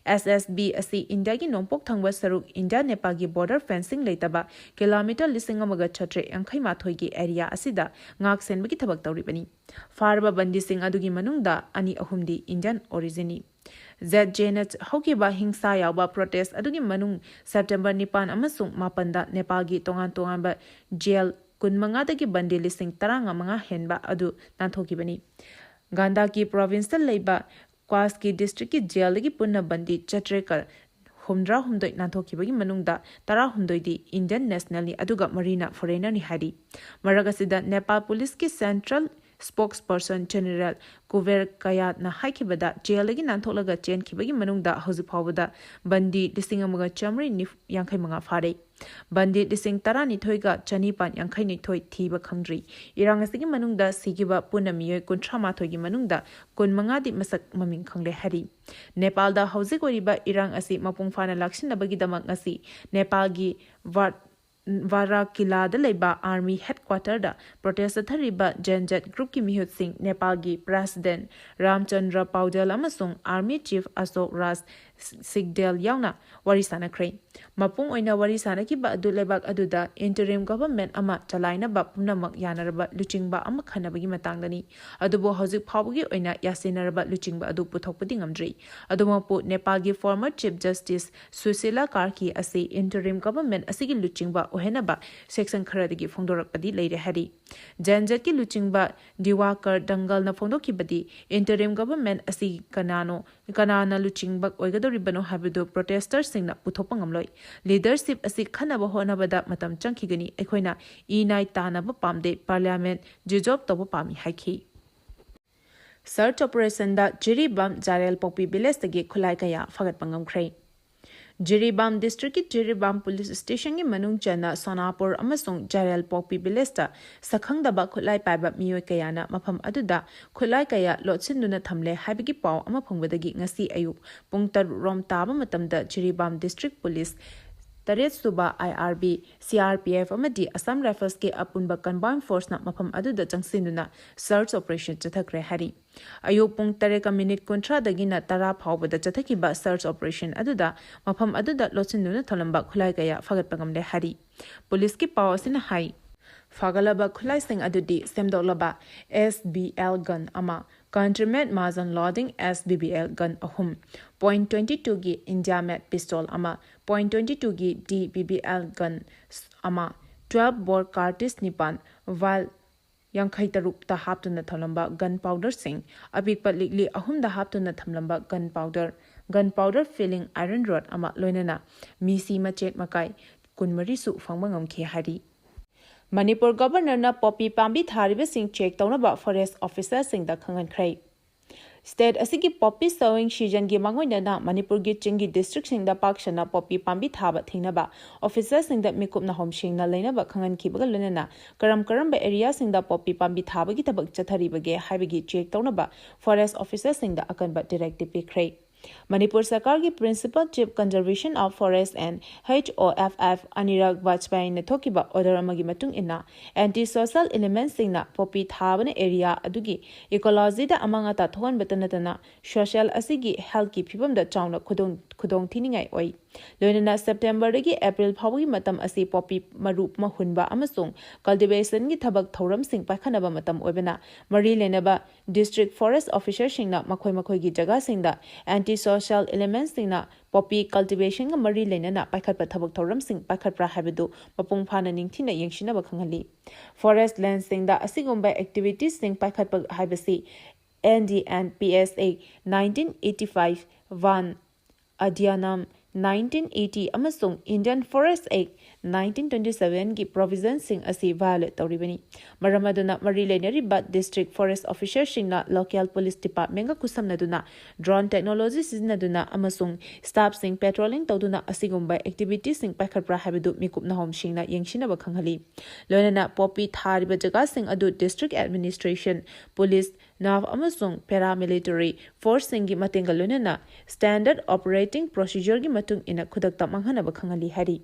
ꯑꯦꯁ ꯑꯦꯁ ꯕꯤ ꯑꯁꯤ ꯏꯟꯗꯤꯌꯥꯒꯤ ꯅꯣꯡꯄꯣꯛ ꯊꯪꯕ ꯁꯔꯨꯛ ꯏꯟꯗꯤꯌꯥ ꯅꯦꯄꯥꯜꯒꯤ ꯕꯣꯔꯗꯔ ꯐꯦꯟꯁꯤꯡ ꯂꯩꯇꯕ ꯀꯤꯂꯣꯃꯤꯇꯔ ꯂꯤꯁꯤꯡ ꯑꯃꯒ ꯆꯥꯇ꯭ꯔꯦꯠ ꯌꯥꯡꯈꯩ ꯃꯥꯊꯣꯏꯒꯤ ꯑꯦꯔꯤꯌꯥ ꯑꯁꯤꯗ ꯉꯥꯛ ꯁꯦꯟꯕꯒꯤ ꯊꯕꯛ ꯇꯧꯔꯤꯕꯅꯤ꯫ ꯐꯥꯔꯕ ꯕꯟꯗꯤꯁꯤꯡ ꯑꯗꯨꯒꯤ ꯃꯅꯨꯡꯗ ꯑꯅꯤ ꯑꯍꯨꯝꯗꯤ ꯏꯟꯗꯤꯌꯟ ꯑꯣꯔꯤꯖꯤꯟꯅꯤ꯫ ꯖꯦꯠ ꯖꯦꯅ ꯍꯧꯈꯤꯕ ꯍꯤꯡꯁꯥ ꯌꯥꯎꯕ ꯄ꯭ꯔꯣꯇꯦꯁ ꯑꯗꯨꯒꯤ ꯃꯅꯨꯡ ꯁꯦꯞꯇꯦꯝꯕꯔ ꯅꯤꯄꯥꯟ ꯑꯃꯁꯨꯡ ꯃꯥꯄꯟꯗ ꯅꯦꯄꯥꯜꯒꯤ ꯇꯣꯉꯥꯟ ꯇꯣꯉꯥꯟꯕ ꯖꯦꯜ ꯀꯨꯟꯃꯉꯥꯗꯒꯤ ꯕꯟꯗꯤ ꯂꯤꯁꯤꯡ ꯇꯔꯥꯃꯉꯥ ꯍꯦꯟꯕ ꯑꯗꯨ ꯅꯥꯟꯊꯣꯛꯈꯤꯕꯅꯤ꯫ ꯒꯥꯟꯗꯥꯀꯤ ꯄ꯭ꯔꯣꯚꯤꯟꯁꯇ ꯂꯩꯕ ꯀ꯭ꯋꯥꯁꯀꯤ ꯗꯤꯁꯇ꯭ꯔꯤꯛꯀꯤ ꯖꯦꯜꯗꯒꯤ ꯄꯨꯟꯅ ꯕꯟꯗꯤ ꯆꯥꯇ꯭ꯔꯦꯠꯀ ꯍꯨꯝꯗ꯭ꯔꯥꯍꯨꯝꯗꯣꯏ ꯅꯥꯟꯊꯣꯛꯈꯤꯕꯒꯤ ꯃꯅꯨꯡꯗ ꯇꯔꯥꯍꯨꯝꯗꯣꯏꯗꯤ ꯏꯟꯗꯤꯌꯟ ꯅꯦꯁꯅꯦꯜꯅꯤ, ꯑꯗꯨꯒ ꯃꯔꯤꯅ ꯐꯣꯔꯦꯅꯔꯅꯤ ꯍꯥꯏꯔꯤ꯫ ꯃꯔꯛ ꯑꯁꯤꯗ ꯅꯦꯄꯥꯜ ꯄꯨꯂꯤꯁꯀꯤ ꯁꯦꯟꯇ꯭ꯔꯦꯜ ꯁ꯭ꯄꯣꯛꯁ ꯄꯔꯁꯟ ꯖꯦꯅꯦꯔꯦꯜ ꯀꯨꯕꯦꯔ ꯀꯌꯥꯠꯅ ꯍꯥꯏꯈꯤꯕꯗ, ꯖꯦꯜꯗꯒꯤ ꯅꯥꯟꯊꯣꯛꯂꯒ ꯆꯦꯟꯈꯤꯕꯒꯤ ꯃꯅꯨꯡꯗ ꯍꯧꯖꯤꯛ ꯐꯥꯎꯕꯗ ꯕꯟꯗꯤ ꯂꯤꯁꯤꯡ ꯑꯃꯒ ꯆꯥꯃꯔꯤ ꯌꯥꯡꯈꯩ ꯃꯉꯥ ꯐꯥꯔꯦ꯫ ꯕꯟꯗꯤ ꯂꯤꯁꯤꯡ ꯇꯔꯥꯅꯤꯊꯣꯏꯒ ꯆꯅꯤꯄꯥꯟ ꯌꯥꯡꯈꯩꯅꯤꯊꯣꯏ ꯊꯤꯕ ꯈꯪꯗ꯭ꯔꯤ꯫ ꯏꯔꯥꯡ ꯑꯁꯤꯒꯤ ꯃꯅꯨꯡꯗ ꯁꯤꯈꯤꯕ ꯄꯨꯟꯅ ꯃꯤꯑꯣꯏ ꯀꯨꯟꯊ꯭ꯔꯥ ꯃꯥꯊꯣꯏꯒꯤ ꯃꯅꯨꯡꯗ ꯀꯨꯟꯃꯉꯥꯗꯤ ꯃꯁꯛ ꯃꯃꯤꯡ ꯈꯪꯂꯦ ꯍꯥꯏꯔꯤ꯫ ꯅꯦꯄꯥꯜꯗ ꯍꯧꯖꯤꯛ ꯑꯣꯏꯔꯤꯕ ꯏꯔꯥꯡ ꯑꯁꯤ ꯃꯄꯨꯡ ꯐꯥꯅ ꯂꯥꯛꯁꯤꯟꯅꯕꯒꯤꯗꯃꯛ ꯉꯁꯤ ꯅꯦꯄꯥꯜꯒꯤ ꯚꯥꯔꯠ ꯚꯥꯔꯥꯀꯤꯂꯥꯗ ꯂꯩꯕ ꯑꯥꯔꯃꯤ ꯍꯦꯗꯀ꯭ꯋꯥꯇꯔꯗ ꯄ꯭ꯔꯣꯇꯦꯁ ꯆꯠꯊꯔꯤꯕ ꯖꯦꯟ ꯖꯦꯠ ꯒ꯭ꯔꯨꯞꯀꯤ ꯃꯤꯍꯨꯠꯁꯤꯡ ꯅꯦꯄꯥꯜꯒꯤ ꯄ꯭ꯔꯦꯁꯤꯗꯦꯟꯠ ꯔꯥꯝꯆꯟꯗ꯭ꯔ ꯄꯥꯎꯗꯦꯜ ꯑꯃꯁꯨꯡ ꯑꯥꯔꯃꯤ ꯆꯤꯐ ꯑꯁꯣꯛ ꯔꯥꯖ ꯁꯤꯒꯗꯦꯜ ꯌꯥꯎꯅ ꯋꯥꯔꯤ ꯁꯥꯟꯅꯈ꯭ꯔꯦ꯫ ꯃꯄꯨꯡ ꯑꯣꯏꯅ ꯋꯥꯔꯤ ꯁꯥꯟꯅꯈꯤꯕ ꯑꯗꯨ ꯂꯩꯕꯥꯛ ꯑꯗꯨꯗ ꯏꯟꯇꯔꯤꯝ ꯒꯚꯔꯟꯃꯦꯟꯠ ꯑꯃ ꯆꯂꯥꯏꯅꯕ ꯄꯨꯝꯅꯃꯛ ꯌꯥꯅꯔꯕ ꯂꯨꯆꯤꯡꯕ ꯑꯃ ꯈꯟꯅꯕꯒꯤ ꯃꯇꯥꯡꯗꯅꯤ꯫ ꯑꯗꯨꯕꯨ ꯍꯧꯖꯤꯛ ꯐꯥꯎꯕꯒꯤ ꯑꯣꯏꯅ ꯌꯥꯁꯤꯟꯅꯔꯕ ꯂꯨꯆꯤꯡꯕ ꯑꯗꯨ ꯄꯨꯊꯣꯛꯄꯗꯤ ꯉꯝꯗ꯭ꯔꯤ꯫ ꯑꯗꯨꯃꯛꯄꯨ ꯅꯦꯄꯥꯜꯒꯤ ꯐꯣꯔꯃꯔ ꯆꯤꯐ ꯖꯁꯇꯤꯁ ꯁꯨꯁꯤꯂꯥ ꯀꯥꯔꯀꯤ ꯑꯁꯤ ꯏꯟꯇꯔꯤꯝ ꯒꯚꯔꯟꯃꯦꯟꯠ ꯑꯁꯤꯒꯤ ꯂꯨꯆꯤꯡꯕ ꯑꯣꯏꯍꯟꯅꯕ ꯁꯦꯛꯁꯟ ꯈꯔꯗꯒꯤ ꯐꯣꯡꯗꯣꯔꯛꯄꯗꯤ ꯂꯩꯔꯦ ꯍꯥꯏꯔꯤ꯫ ꯖꯦꯟ ꯖꯦꯠꯀꯤ ꯂꯨꯆꯤꯡꯕ ꯗꯤꯋꯥꯀꯔ ꯗꯪꯒꯜꯅ ꯐꯣꯡꯗꯣꯛꯈꯤꯕꯗꯤ, ꯏꯟꯇꯔꯤꯝ ꯒꯚꯔꯟꯃꯦꯟꯠ ꯑꯁꯤ ꯀꯅꯥꯅꯣ, ꯀꯅꯥꯅ ꯂꯨꯆꯤꯡꯕ ꯑꯣꯏꯒꯗꯧꯔꯤꯕꯅꯣ ꯍꯥꯏꯕꯗꯨ ꯄ꯭ꯔꯣꯇꯦꯁꯇꯔꯁꯤꯡꯅ ꯄꯨꯊꯣꯛꯄ ꯉꯝꯂꯣꯏ꯫ ꯂꯤꯗꯔꯁꯤꯞ ꯑꯁꯤ ꯈꯟꯅꯕ ꯍꯣꯠꯅꯕꯗ ꯃꯇꯝ ꯆꯪꯈꯤꯒꯅꯤ꯫ ꯑꯩꯈꯣꯏꯅ ꯏ ꯅꯥꯏ ꯇꯥꯅꯕ ꯄꯥꯝꯗꯦ, ꯄꯥꯔꯂꯤꯌꯥꯃꯦꯟꯠ ꯗꯤꯖꯣꯜꯕ ꯇꯧꯕ ꯄꯥꯝꯃꯤ ꯍꯥꯏꯈꯤ꯫ ꯁꯔꯆ ꯑꯣꯄꯔꯦꯁꯟꯗ ꯖꯤꯔꯤꯕꯥꯝ ꯖꯥꯔꯦꯜ ꯄꯣꯛꯄꯤ ꯚꯤꯂꯦꯖꯇꯒꯤ ꯈꯨꯠꯂꯥꯏ ꯀꯌꯥ ꯐꯥꯒꯠꯄ ꯉꯝꯈ꯭ꯔꯦ꯫ ꯖꯤꯔꯤꯕꯥꯝ ꯗꯤꯁꯇ꯭ꯔꯤꯛꯀꯤ ꯖꯤꯔꯤꯕꯥꯝ ꯄꯨꯂꯤꯁ ꯁ꯭ꯇꯦꯁꯟꯒꯤ ꯃꯅꯨꯡ ꯆꯟꯅ ꯁꯣꯅꯥꯄꯨꯔ ꯑꯃꯁꯨꯡ ꯖꯥꯔꯦꯜ ꯄꯣꯛꯄꯤ ꯚꯤꯂꯦꯖꯇ ꯁꯛꯈꯪꯗꯕ ꯈꯨꯠꯂꯥꯏ ꯄꯥꯏꯕ ꯃꯤꯑꯣꯏ ꯀꯌꯥꯅ ꯃꯐꯝ ꯑꯗꯨꯗ ꯈꯨꯠꯂꯥꯏ ꯀꯌꯥ ꯂꯣꯠꯁꯤꯟꯗꯨꯅ ꯊꯝꯂꯦ ꯍꯥꯏꯕꯒꯤ ꯄꯥꯎ ꯑꯃ ꯐꯪꯕꯗꯒꯤ ꯉꯁꯤ ꯑꯌꯨꯛ ꯄꯨꯡ ꯇꯔꯨꯛ ꯔꯣꯝ ꯇꯥꯕ ꯃꯇꯝꯗ ꯖꯤꯔꯤꯕꯥꯝ ꯗꯤꯁꯇ꯭ꯔꯤꯛ ꯄꯨꯂꯤꯁ ꯇꯔꯦꯠ ꯁꯨꯕ I R B, C R P F ꯑꯃꯗꯤ ꯑꯁꯥꯝ ꯔꯥꯏꯐꯜꯁꯀꯤ ꯑꯄꯨꯟꯕ ꯀꯝꯕꯥꯏꯟ ꯐꯣꯔꯁꯅ ꯃꯐꯝ ꯑꯗꯨꯗ ꯆꯪꯁꯤꯟꯗꯨꯅ ꯁꯔꯆ ꯑꯣꯄꯔꯦꯁꯟ ꯆꯠꯊꯈ꯭ꯔꯦ ꯍꯥꯏꯔꯤ꯫ ꯑꯌꯨꯛ ꯄꯨꯡ ꯇꯔꯦꯠꯀ ꯃꯤꯅꯤꯠ ꯀꯨꯟꯊ꯭ꯔꯥꯗꯒꯤꯅ ꯇꯔꯥ ꯐꯥꯎꯕꯗ ꯆꯠꯊꯈꯤꯕ ꯁꯔꯆ ꯑꯣꯄꯔꯦꯁꯟ ꯑꯗꯨꯗ ꯃꯐꯝ ꯑꯗꯨꯗ ꯂꯣꯠꯁꯤꯟꯗꯨꯅ ꯊꯝꯂꯝꯕ ꯈꯨꯠꯂꯥꯏ ꯀꯌꯥ ꯐꯥꯒꯠꯄ ꯉꯝꯂꯦ ꯍꯥꯏꯔꯤ꯫ ꯄꯨꯂꯤꯁꯀꯤ ꯄꯥꯎ ꯑꯁꯤꯅ ꯍꯥꯏ, ꯐꯥꯒꯠꯂꯕ ꯈꯨꯠꯂꯥꯏꯁꯤꯡ ꯑꯗꯨꯗꯤ ꯁꯦꯝꯗꯣꯛꯂꯕ ꯑꯦꯁ ꯕꯤ ꯑꯦꯜ ꯒꯟ ꯑꯃ, ꯀꯟꯇ꯭ꯔꯤꯃꯦꯠ ꯃꯥꯖꯟ ꯂꯣꯗꯤꯡ ꯑꯦꯁ ꯕꯤ ꯕꯤ ꯑꯦꯜ ꯒꯟ ꯑꯍꯨꯝ, ꯄꯣꯏꯟꯠ ꯇ꯭ꯋꯦꯟꯇꯤ ꯇꯨꯒꯤ ꯏꯟꯗꯤꯌꯥ ꯃꯦꯠ ꯄꯤꯁꯇꯣꯜ ꯑꯃ, ꯄꯣꯏꯟꯠ ꯇ꯭ꯋꯦꯟꯇꯤ ꯇꯨꯒꯤ D B B L gun ꯑꯃ, ꯇ꯭ꯋꯦꯜꯐ ꯕꯣꯔ ꯀꯥꯔꯇꯤꯁ ꯅꯤꯄꯥꯟ, ꯋꯥꯏꯜ ꯌꯥꯡꯈꯩ ꯇꯔꯨꯛꯇ ꯍꯥꯞꯇꯨꯅ ꯊꯝꯂꯝꯕ ꯒꯟ ꯄꯥꯎꯗꯔꯁꯤꯡ, ꯑꯄꯤꯛꯄ ꯂꯤꯛꯂꯤ ꯑꯍꯨꯝꯗ ꯍꯥꯞꯇꯨꯅ ꯊꯝꯂꯝꯕ gunpowder, gunpowder filling iron rod ꯑꯃ, ꯂꯣꯏꯅꯅ ꯃꯤꯁꯤ ꯃꯆꯦꯠ ꯃꯀꯥꯏ ꯀꯨꯟꯃꯔꯤꯁꯨ ꯐꯪꯕ ꯉꯝꯈꯤ ꯍꯥꯏꯔꯤ꯫ ꯃꯅꯤꯄꯨꯔ ꯒꯚꯔꯅꯔꯅ ꯄꯣꯄꯤ ꯄꯥꯝꯕꯤ ꯊꯥꯔꯤꯕꯁꯤꯡ ꯆꯦꯛ ꯇꯧꯅꯕ ꯐꯣꯔꯦꯁ꯭ꯠ ꯑꯣꯐꯤꯁꯔꯁꯤꯡꯗ ꯈꯪꯍꯟꯈ꯭ꯔꯦ꯫ ꯁ꯭ꯇꯦꯠ ꯑꯁꯤꯒꯤ ꯄꯣꯄꯤ ꯁꯣꯋꯤꯡ ꯁꯤꯖꯟꯒꯤ ꯃꯥꯡꯑꯣꯏꯅꯅ ꯃꯅꯤꯄꯨꯔꯒꯤ ꯆꯤꯡꯒꯤ ꯗꯤꯁꯇ꯭ꯔꯤꯛꯁꯤꯡꯗ ꯄꯥꯛ ꯁꯟꯅ ꯄꯣꯄꯤ ꯄꯥꯝꯕꯤ ꯊꯥꯕ ꯊꯤꯡꯅꯕ ꯑꯣꯐꯤꯁꯔꯁꯤꯡꯗ ꯃꯤꯀꯨꯞ ꯅꯥꯍꯣꯝ ꯁꯦꯡꯅ ꯂꯩꯅꯕ ꯈꯪꯍꯟꯈꯤꯕꯒ ꯂꯣꯏꯅꯅ ꯀꯔꯝ ꯀꯔꯝꯕ ꯑꯦꯔꯤꯌꯥꯁꯤꯡꯗ ꯄꯣꯄꯤ ꯄꯥꯝꯕꯤ ꯊꯥꯕꯒꯤ ꯊꯕꯛ ꯆꯠꯊꯔꯤꯕꯒꯦ ꯍꯥꯏꯕꯒꯤ ꯆꯦꯛ ꯇꯧꯅꯕ ꯐꯣꯔꯦꯁ꯭ꯠ ꯑꯣꯐꯤꯁꯔꯁꯤꯡꯗ ꯑꯀꯟꯕ ꯗꯤꯔꯦꯛꯇꯤꯚ ꯄꯤꯈ꯭ꯔꯦ꯫ ꯃꯅꯤꯄꯨꯔ ꯁꯔꯀꯥꯔꯒꯤ Principal Chief Conservation of Forest and H O F F ꯑꯅꯤꯔꯛ ꯕꯥꯖꯄꯥꯏꯅ ꯊꯣꯛꯈꯤꯕ ꯑꯣꯔꯗꯔ ꯑꯃꯒꯤ ꯃꯇꯨꯡ ꯏꯟꯅ, ꯑꯦꯟꯇꯤ ꯁꯣꯁꯤꯌꯦꯜ ꯏꯂꯤꯃꯦꯟꯠꯁꯤꯡꯅ ꯄꯣꯄꯤ ꯊꯥꯕꯅ ꯑꯦꯔꯤꯌꯥ ꯑꯗꯨꯒꯤ ꯏꯀꯣꯂꯣꯖꯤꯗ ꯑꯃꯥꯡ ꯑꯇꯥ ꯊꯣꯛꯍꯟꯕꯇ ꯅꯠꯇꯅ ꯁꯣꯁꯤꯌꯦꯜ ꯑꯁꯤꯒꯤ ꯍꯦꯜꯊꯀꯤ ꯐꯤꯕꯝꯗ ꯆꯥꯎꯅ ꯈꯨꯗꯣꯡ ꯈꯨꯗꯣꯡ ꯊꯤꯅꯤꯡꯉꯥꯏ ꯑꯣꯏ꯫ ꯂꯣꯏꯅꯅ ꯁꯦꯞꯇꯦꯝꯕꯔꯗꯒꯤ ꯑꯦꯄ꯭ꯔꯤꯜ ꯐꯥꯎꯕꯒꯤ ꯃꯇꯝ ꯑꯁꯤ ꯄꯣꯄꯤ ꯃꯔꯨ ꯃꯍꯨꯟꯕ ꯑꯃꯁꯨꯡ ꯀꯜꯇꯤꯚꯦꯁꯟꯒꯤ ꯊꯕꯛ ꯊꯧꯔꯝꯁꯤꯡ ꯄꯥꯏꯈꯠꯅꯕ ꯃꯇꯝ ꯑꯣꯏꯕꯅ, ꯃꯔꯤ ꯂꯩꯅꯕ ꯗꯤꯁꯇ꯭ꯔꯤꯛ ꯐꯣꯔꯦꯁ ꯑꯣꯐꯤꯁꯔꯁꯤꯡꯅ ꯃꯈꯣꯏ ꯃꯈꯣꯏꯒꯤ ꯖꯒꯥꯁꯤꯡꯗ ꯑꯦꯟꯇꯤ ꯁꯣꯁꯤꯌꯦꯜ ꯏꯂꯤꯃꯦꯟꯁꯁꯤꯡꯅ ꯄꯣꯄꯤ ꯀꯜꯇꯤꯚꯦꯁꯟꯒ ꯃꯔꯤ ꯂꯩꯅꯅ ꯄꯥꯏꯈꯠꯄ ꯊꯕꯛ ꯊꯧꯔꯝꯁꯤꯡ ꯄꯥꯏꯈꯠꯄ꯭ꯔꯥ ꯍꯥꯏꯕꯗꯨ ꯃꯄꯨꯡ ꯐꯥꯅ ꯅꯤꯡꯊꯤꯅ ꯌꯦꯡꯁꯤꯟꯅꯕ ꯈꯪꯍꯜꯂꯤ꯫ ꯐꯣꯔꯦꯁ ꯂꯦꯟꯁꯤꯡꯗ ꯑꯁꯤꯒꯨꯝꯕ ꯑꯦꯛꯇꯤꯚꯤꯇꯤꯁꯁꯤꯡ ꯄꯥꯏꯈꯠꯄ ꯍꯥꯏꯕꯁꯤ N D and P S A nineteen eighty-five one, Adhyanam nineteen eighty ꯑꯃꯁꯨꯡ Indian Forest Act nineteen twenty sevenꯒꯤ ꯄ꯭ꯔꯣꯚꯤꯖꯟꯁꯤꯡ ꯑꯁꯤ ꯚꯥꯏꯑꯣꯂꯦꯠ ꯇꯧꯔꯤꯕꯅꯤ꯫ ꯃꯔꯝ ꯑꯗꯨꯅ ꯃꯔꯤ ꯂꯩꯅꯔꯤꯕ ꯗꯤꯁꯇ꯭ꯔꯤꯛ ꯐꯣꯔꯦꯁ ꯑꯣꯐꯤꯁꯔꯁꯤꯡꯅ ꯂꯣꯀꯦꯜ ꯄꯨꯂꯤꯁ ꯗꯤꯄꯥꯔꯠꯃꯦꯟꯒ ꯈꯨꯠꯁꯝꯅꯗꯨꯅ ꯗ꯭ꯔꯣꯟ ꯇꯦꯛꯅꯣꯂꯣꯖꯤ ꯁꯤꯖꯤꯟꯅꯗꯨꯅ ꯑꯃꯁꯨꯡ ꯁ꯭ꯇꯥꯐꯁꯤꯡ ꯄꯦꯇ꯭ꯔꯣꯂꯤꯡ ꯇꯧꯗꯨꯅ ꯑꯁꯤꯒꯨꯝꯕ ꯑꯦꯛꯇꯤꯚꯤꯇꯤꯁꯁꯤꯡ ꯄꯥꯏꯈꯠꯄ꯭ꯔꯥ ꯍꯥꯏꯕꯗꯨ ꯃꯤꯀꯨꯞ ꯅꯍꯣꯝꯁꯤꯡꯅ ꯌꯦꯡꯁꯤꯟꯅꯕ ꯈꯪꯍꯜꯂꯤ꯫ ꯂꯣꯏꯅꯅ ꯄꯣꯄꯤ ꯊꯥꯔꯤꯕ ꯖꯒꯥꯁꯤꯡ ꯑꯗꯨ ꯗꯤꯁꯇ꯭ꯔꯤꯛ ꯑꯦꯗꯃꯤꯅꯤꯁꯇ꯭ꯔꯦꯁꯟ, ꯄꯨꯂꯤꯁ, ꯅꯥꯚ ꯑꯃꯁꯨꯡ ꯄꯦꯔꯥꯃꯤꯂꯤꯇꯔꯤ ꯐꯣꯔꯁꯁꯤꯡꯒꯤ ꯃꯇꯦꯡꯒ ꯂꯣꯏꯅꯅ ꯁ꯭ꯇꯦꯟꯗꯔꯗ ꯑꯣꯄꯔꯦꯇꯤꯡ ꯄ꯭ꯔꯣꯁꯤꯖꯔꯒꯤ ꯃꯇꯨꯡ ꯏꯟꯅ ꯈꯨꯗꯛꯇ ꯃꯥꯡꯍꯟꯅꯕ ꯈꯪꯍꯜꯂꯤ ꯍꯥꯏꯔꯤ꯫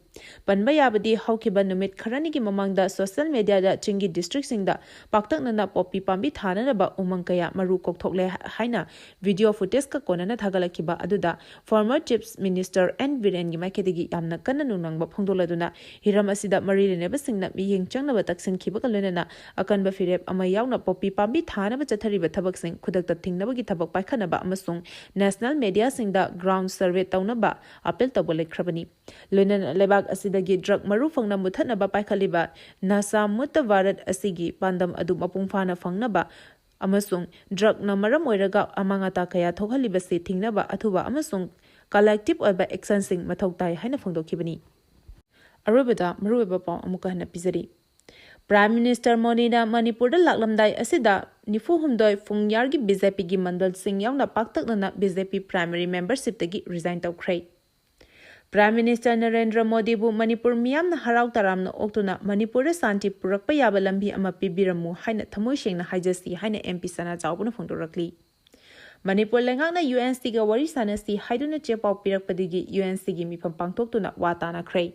ꯄꯟꯕ ꯌꯥꯕꯗꯤ, ꯍꯧꯈꯤꯕ ꯅꯨꯃꯤꯠ ꯈꯔꯅꯤꯒꯤ ꯃꯃꯥꯡꯗ ꯁꯣꯁꯤꯌꯦꯜ ꯃꯤꯗꯤꯌꯥꯗ ꯆꯤꯡꯒꯤ ꯗꯤꯁꯇ꯭ꯔꯤꯛꯁꯤꯡꯗ ꯄꯥꯛꯇꯛꯅꯅ ꯄꯣꯄꯤ ꯄꯥꯝꯕꯤ ꯊꯥꯅꯅꯕ ꯎꯃꯪ ꯀꯌꯥ ꯃꯔꯨ ꯀꯣꯛꯊꯣꯛꯂꯦ ꯍꯥꯏꯅ ꯚꯤꯗꯤꯑꯣ ꯐꯨꯇꯦꯖꯀ ꯀꯣꯟꯅꯅ ꯊꯥꯒꯠꯂꯛꯈꯤꯕ ꯑꯗꯨꯗ ꯐꯣꯔꯃꯔ ꯆꯤꯐ ꯃꯤꯅꯤꯁꯇꯔ ꯑꯦꯟ ꯕꯤꯔꯦꯟꯒꯤ ꯃꯥꯏꯀꯩꯗꯒꯤ ꯌꯥꯝꯅ ꯀꯟꯅ ꯅꯨꯡꯅꯥꯡꯕ ꯐꯣꯡꯗꯣꯛꯂꯗꯨꯅ ꯍꯤꯔꯝ ꯑꯁꯤꯗ ꯃꯔꯤ ꯂꯩꯅꯕꯁꯤꯡꯅ ꯃꯤꯠꯌꯦꯡ ꯆꯪꯅꯕ ꯇꯛꯁꯤꯟꯈꯤꯕꯒ ꯂꯣꯏꯅꯅ ꯑꯀꯟꯕ ꯐꯤꯔꯦꯞ ꯑꯃ ꯌꯥꯎꯅ ꯄꯣꯄꯤ ꯄꯥꯝꯕꯤ ꯊꯥꯅꯕ ꯆꯠꯊꯔꯤꯕ ꯊꯕꯛꯁꯤꯡ ꯈꯨꯗꯛꯇ ꯊꯤꯡꯅꯕꯒꯤ ꯊꯕꯛ ꯄꯥꯏꯈꯠꯅꯕ ꯑꯃꯁꯨꯡ ꯅꯦꯁꯅꯦꯜ ꯃꯤꯗꯤꯌꯥꯁꯤꯡꯗ ꯒ꯭ꯔꯥꯎꯟ ꯁꯔꯚꯦ ꯇꯧꯅꯕ ꯑꯥꯄꯤꯜ ꯇꯧꯕ ꯂꯦꯞꯈ꯭ꯔꯕꯅꯤ꯫ ꯂꯣꯏꯅꯅ ꯂꯩꯕꯥꯛ ꯑꯁꯤꯗꯒꯤ ꯗ꯭ꯔꯒ ꯃꯔꯨ ꯐꯪꯅ ꯃꯨꯠꯊꯠꯅꯕ ꯄꯥꯏꯈꯠꯂꯤꯕ ꯅꯁꯥ ꯃꯨꯛꯇ ꯚꯥꯔꯠ ꯑꯁꯤꯒꯤ ꯄꯥꯟꯗꯝ ꯑꯗꯨ ꯃꯄꯨꯡ ꯐꯥꯅ ꯐꯪꯅꯕ ꯑꯃꯁꯨꯡ ꯗ꯭ꯔꯒꯅ ꯃꯔꯝ ꯑꯣꯏꯔꯒ ꯑꯃꯥꯡ ꯑꯇꯥ ꯀꯌꯥ ꯊꯣꯛꯍꯜꯂꯤꯕꯁꯤ ꯊꯤꯡꯅꯕ ꯑꯊꯨꯕ ꯑꯃꯁꯨꯡ ꯀꯂꯦꯛꯇꯤꯚ ꯑꯣꯏꯕ ꯑꯦꯛꯁꯟꯁꯤꯡ ꯃꯊꯧ ꯇꯥꯏ ꯍꯥꯏꯅ ꯐꯣꯡꯗꯣꯛꯈꯤꯕꯅꯤ꯫ ꯑꯔꯣꯏꯕꯗ ꯃꯔꯨꯑꯣꯏꯕ ꯄꯥꯎ ꯑꯃꯨꯛꯀ ꯍꯟꯅ ꯄꯤꯖꯔꯤ꯫ ꯄ꯭ꯔꯥꯏꯝ ꯃꯤꯅꯤꯁꯇꯔ ꯃꯣꯗꯤꯅ ꯃꯅꯤꯄꯨꯔꯗ ꯂꯥꯛꯂꯝꯗꯥꯏ ꯑꯁꯤꯗ ꯅꯤꯐꯨ ꯍꯨꯝꯗꯣꯏ ꯐꯨꯡꯌꯥꯔꯒꯤ ꯕꯤ ꯖꯦ ꯄꯤꯒꯤ ꯃꯟꯗꯜꯁꯤꯡ ꯌꯥꯎꯅ ꯄꯥꯛꯇꯛꯅꯅ ꯕꯤ ꯖꯦ ꯄꯤ ꯄ꯭ꯔꯥꯏꯃꯔꯤ ꯃꯦꯝꯕꯔꯁꯤꯞꯇꯒꯤ ꯔꯤꯖꯥꯏꯟ ꯇꯧꯈ꯭ꯔꯦ꯫ ꯄ꯭ꯔꯥꯏꯝ ꯃꯤꯅꯤꯁꯇꯔ ꯅꯔꯦꯟꯗ꯭ꯔ ꯃꯣꯗꯤꯕꯨ ꯃꯅꯤꯄꯨꯔ ꯃꯤꯌꯥꯝꯅ ꯍꯔꯥꯎ ꯇꯔꯥꯝꯅ ꯑꯣꯛꯇꯨꯅ ꯃꯅꯤꯄꯨꯔꯗ ꯁꯥꯟꯇꯤ ꯄꯨꯔꯛꯄ ꯌꯥꯕ ꯂꯝꯕꯤ ꯑꯃ ꯄꯤꯕꯤꯔꯝꯃꯨ ꯍꯥꯏꯅ ꯊꯃꯣꯏ ꯁꯦꯡꯅ ꯍꯥꯏꯖꯁꯤ ꯍꯥꯏꯅ ꯑꯦꯝ ꯄꯤ ꯁꯅꯥꯖꯥꯎꯕꯅ ꯐꯣꯡꯗꯣꯔꯛꯂꯤ꯫ ꯃꯅꯤꯄꯨꯔ ꯂꯩꯉꯥꯛꯅ ꯌꯨ ꯑꯦꯟ ꯁꯤꯒ ꯋꯥꯔꯤ ꯁꯥꯟꯅꯁꯤ ꯍꯥꯏꯗꯨꯅ ꯆꯦ ꯄꯥꯎ ꯄꯤꯔꯛꯄꯗꯒꯤ ꯌꯨ ꯑꯦꯟ ꯁꯤꯒꯤ ꯃꯤꯐꯝ ꯄꯥꯡꯊꯣꯛꯇꯨꯅ ꯋꯥ ꯇꯥꯅꯈ꯭ꯔꯦ꯫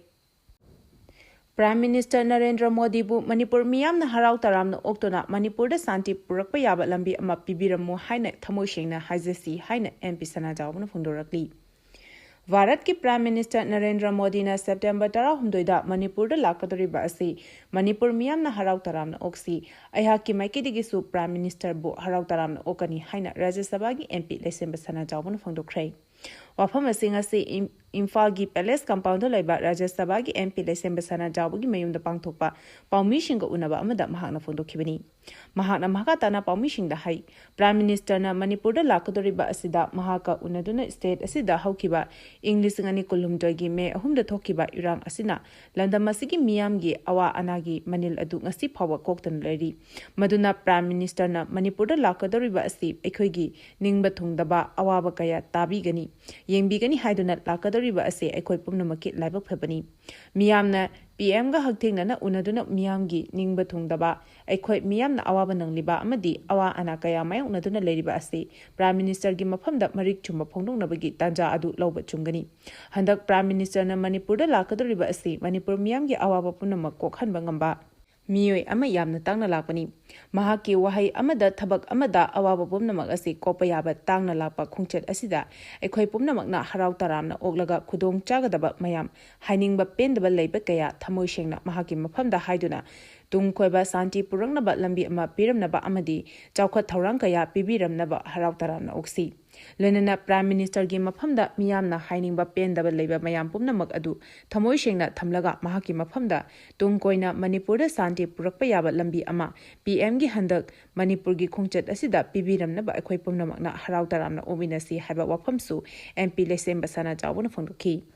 ꯄ꯭ꯔꯥꯏꯝ ꯃꯤꯅꯤꯁꯇꯔ ꯅꯔꯦꯟꯗ꯭ꯔ ꯃꯣꯗꯤꯕꯨ ꯃꯅꯤꯄꯨꯔ ꯃꯤꯌꯥꯝꯅ ꯍꯔꯥꯎ ꯇꯔꯥꯝꯅ ꯑꯣꯛꯇꯨꯅ ꯃꯅꯤꯄꯨꯔꯗ ꯁꯥꯟꯇꯤ ꯄꯨꯔꯛꯄ ꯌꯥꯕ ꯂꯝꯕꯤ ꯑꯃ ꯄꯤꯕꯤꯔꯝꯃꯨ ꯍꯥꯏꯅ ꯊꯃꯣꯏ ꯁꯦꯡꯅ ꯍꯥꯏꯖꯁꯤ ꯍꯥꯏꯅ ꯑꯦꯝ ꯄꯤ ꯁꯅꯥꯖꯥꯎꯕꯅ ꯐꯣꯡꯗꯣꯔꯛꯂꯤ꯫ ꯚꯥꯔꯠꯀꯤ Prime Minister ꯅꯔꯦꯟꯗ꯭ꯔ ꯃꯣꯗꯤꯅ September ꯇꯔꯥꯍꯨꯝꯗꯣꯏꯗ ꯃꯅꯤꯄꯨꯔꯗ ꯂꯥꯛꯀꯗꯧꯔꯤꯕ ꯑꯁꯤ ꯃꯅꯤꯄꯨꯔ ꯃꯤꯌꯥꯝꯅ ꯍꯔꯥꯎ ꯇꯔꯥꯝꯅ ꯑꯣꯛꯁꯤ꯫ ꯑꯩꯍꯥꯛꯀꯤ ꯃꯥꯏꯀꯩꯗꯒꯤꯁꯨ Prime Ministerꯕꯨ ꯍꯔꯥꯎ ꯇꯔꯥꯝꯅ ꯑꯣꯛꯀꯅꯤ ꯍꯥꯏꯅ ꯔꯥꯖ꯭ꯌ ꯁꯚꯥꯒꯤ MP ꯂꯩꯁꯦꯝꯕ ꯁꯅꯥꯖꯥꯎꯕꯅ ꯐꯣꯡꯗꯣꯛꯈ꯭ꯔꯦ꯫ ꯋꯥꯐꯝ ꯑꯁꯤ ꯉꯁꯤ ꯏꯝ-, ꯏꯝꯐꯥꯜꯒꯤ Palace Compoundꯗ ꯂꯩꯕ ꯔꯥꯖ꯭ꯌ ꯁꯚꯥꯒꯤ MP ꯂꯩꯁꯦꯝꯕ ꯁꯅꯥꯖꯥꯎꯕꯒꯤ ꯃꯌꯨꯝꯗ ꯄꯥꯡꯊꯣꯛꯄ ꯄꯥꯎꯃꯤꯁꯤꯡꯒ ꯎꯅꯕ ꯑꯃꯗ ꯃꯍꯥꯛꯅ ꯐꯣꯡꯗꯣꯛꯈꯤꯕꯅꯤ꯫ ꯃꯍꯥꯛꯅ ꯃꯈꯥ ꯇꯥꯅ ꯄꯥꯎꯃꯤꯁꯤꯡꯗ ꯍꯥꯏ, Prime Ministerꯅ ꯃꯅꯤꯄꯨꯔꯗ ꯂꯥꯛꯀꯗꯧꯔꯤꯕ ꯑꯁꯤꯗ ꯃꯍꯥꯛꯀ ꯎꯅꯗꯨꯅ state ꯑꯁꯤꯗ ꯍꯧꯈꯤꯕ ꯏꯪ ꯂꯤꯁꯤꯡ ꯑꯅꯤ ꯀꯨꯟꯍꯨꯝꯗꯣꯏꯒꯤ May ꯑꯍꯨꯝꯗ ꯊꯣꯛꯈꯤꯕ ꯏꯔꯥꯡ ꯑꯁꯤꯅ ꯂꯝꯗꯝ ꯑꯁꯤꯒꯤ ꯃꯤꯌꯥꯝꯒꯤ ꯑꯋꯥ ꯑꯅꯥꯒꯤ ꯃꯅꯤꯜ ꯑꯗꯨ ꯉꯁꯤ ꯐꯥꯎꯕ ꯀꯣꯛꯇꯅ ꯂꯩꯔꯤ꯫ ꯃꯗꯨꯅ Prime Ministerꯅ ꯃꯅꯤꯄꯨꯔꯗ ꯂꯥꯛꯀꯗꯧꯔꯤꯕ ꯑꯁꯤ ꯑꯩꯈꯣꯏꯒꯤ ꯅꯤꯡꯕ ꯊꯨꯡꯗꯕ ꯑꯋꯥꯕ ꯀꯌꯥ ꯇꯥꯕꯤꯒꯅꯤ, ꯌꯦꯡꯕꯤꯒꯅꯤ ꯍꯥꯏꯗꯨꯅ ꯂꯥꯛꯀꯗꯧꯔꯤꯕ ꯑꯁꯤ ꯑꯩꯈꯣꯏ ꯄꯨꯝꯅꯃꯛꯀꯤ ꯂꯥꯏꯕꯛ ꯐꯕꯅꯤ꯫ ꯃꯤꯌꯥꯝꯅ PMꯒ ꯍꯛꯊꯦꯡꯅꯅ ꯎꯅꯗꯨꯅ ꯃꯤꯌꯥꯝꯒꯤ ꯅꯤꯡꯕ ꯊꯨꯡꯗꯕ, ꯑꯩꯈꯣꯏ ꯃꯤꯌꯥꯝꯅ ꯑꯋꯥꯕ ꯅꯪꯂꯤꯕ ꯑꯃꯗꯤ ꯑꯋꯥ ꯑꯅꯥ ꯀꯌꯥ ꯃꯥꯌꯣꯛꯅꯗꯨꯅ ꯂꯩꯔꯤꯕ ꯑꯁꯤ Prime Ministerꯒꯤ ꯃꯐꯝꯗ ꯃꯔꯤꯛ ꯆꯨꯝꯕ ꯐꯣꯡꯗꯣꯛꯅꯕꯒꯤ ꯇꯥꯟꯖꯥ ꯑꯗꯨ ꯂꯧꯕ ꯆꯨꯝꯒꯅꯤ꯫ ꯍꯟꯗꯛ Prime Ministerꯅ ꯃꯅꯤꯄꯨꯔꯗ ꯂꯥꯛꯀꯗꯧꯔꯤꯕ ꯑꯁꯤ ꯃꯅꯤꯄꯨꯔ ꯃꯤꯌꯥꯝꯒꯤ ꯑꯋꯥꯕ ꯄꯨꯝꯅꯃꯛ ꯀꯣꯛꯍꯟꯕ ꯉꯝꯕ ꯃꯤꯑꯣꯏ ꯑꯃ ꯌꯥꯝꯅ ꯇꯥꯡꯅ ꯂꯥꯛꯄꯅꯤ꯫ ꯃꯍꯥꯛꯀꯤ ꯋꯥꯍꯩ ꯑꯃꯗ ꯊꯕꯛ ꯑꯃꯗ ꯑꯋꯥꯕ ꯄꯨꯝꯅꯃꯛ ꯑꯁꯤ ꯀꯣꯛꯄ ꯌꯥꯕ ꯇꯥꯡꯅ ꯂꯥꯛꯄ ꯈꯣꯡꯆꯠ ꯑꯁꯤꯗ ꯑꯩꯈꯣꯏ ꯄꯨꯝꯅꯃꯛꯅ ꯍꯔꯥꯎ ꯇꯔꯥꯝꯅ ꯑꯣꯛꯂꯒ ꯈꯨꯗꯣꯡ ꯆꯥꯒꯗꯕ ꯃꯌꯥꯝ, ꯍꯥꯏꯅꯤꯡꯕ ꯄꯦꯟꯗꯕ ꯂꯩꯕ ꯀꯌꯥ ꯊꯃꯣꯏ ꯁꯦꯡꯅ ꯃꯍꯥꯛꯀꯤ ꯃꯐꯝꯗ ꯍꯥꯏꯗꯨꯅ ꯇꯨꯡ ꯀꯣꯏꯕ ꯁꯥꯟꯇꯤ ꯄꯨꯔꯛꯅꯕ ꯂꯝꯕꯤ ꯑꯃ ꯄꯤꯔꯝꯅꯕ ꯑꯃꯗꯤ ꯆꯥꯎꯈꯠ ꯊꯧꯔꯥꯡ ꯀꯌꯥ ꯄꯤꯕꯤꯔꯝꯅꯕ ꯍꯔꯥꯎ ꯇꯔꯥꯝꯅ ꯑꯣꯛꯁꯤ꯫ ꯂꯣꯏꯅꯅ Prime Ministerꯒꯤ ꯃꯐꯝꯗ ꯃꯤꯌꯥꯝꯅ ꯍꯥꯏꯅꯤꯡꯕ ꯄꯦꯟꯗꯕ ꯂꯩꯕ ꯃꯌꯥꯝ ꯄꯨꯝꯅꯃꯛ ꯑꯗꯨ ꯊꯃꯣꯏ ꯁꯦꯡꯅ ꯊꯝꯂꯒ ꯃꯍꯥꯛꯀꯤ ꯃꯐꯝꯗ ꯇꯨꯡ ꯀꯣꯏꯅ ꯃꯅꯤꯄꯨꯔꯗ ꯁꯥꯟꯇꯤ ꯄꯨꯔꯛꯄ ꯌꯥꯕ ꯂꯝꯕꯤ ꯑꯃ PMꯒꯤ ꯍꯟꯗꯛ ꯃꯅꯤꯄꯨꯔꯒꯤ ꯈꯣꯡꯆꯠ ꯑꯁꯤꯗ ꯄꯤꯕꯤꯔꯝꯅꯕ ꯑꯩꯈꯣꯏ ꯄꯨꯝꯅꯃꯛꯅ ꯍꯔꯥꯎ ꯇꯔꯥꯝꯅ ꯑꯣꯛꯃꯤꯟꯅꯁꯤ ꯍꯥꯏꯕ ꯋꯥꯐꯝꯁꯨ MP ꯂꯩꯁꯦꯝꯕ ꯁꯅꯥꯖꯥꯎꯕꯅ ꯐꯣꯡꯗꯣꯛꯈꯤ꯫